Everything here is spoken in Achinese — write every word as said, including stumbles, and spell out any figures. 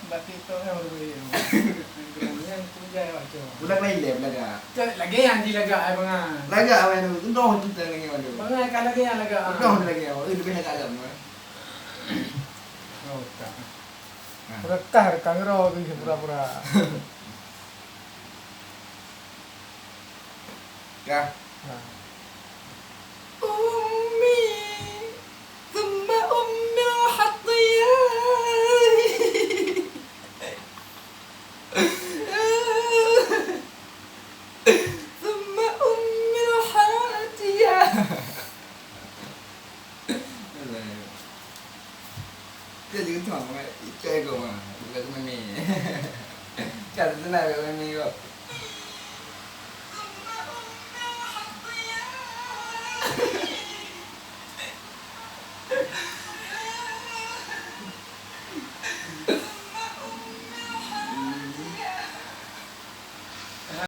Bak TikTok nyan baru boleh. Nyan tu jai awak cok. Budak lain deh, belaga. Cok, lagèe nyan jilagak ai bangai. Lagak awak tu, tu dah tu lagèe nyan tu. Bangai ka lagèe nyan lagak. Dah lagèe awak, eh, lebih lagak agam tu, eh. Oh, tak. Ha. Pura kah rekang ro tu pura-pura. Kah. Ha. Ummi, thumma ummi al-hattiyah. Thumma ummi al-hattiyah. Dia juga tu, Mak. Itu ego, Mak. Bukan teman ni. Kan senang bukan teman ni kok.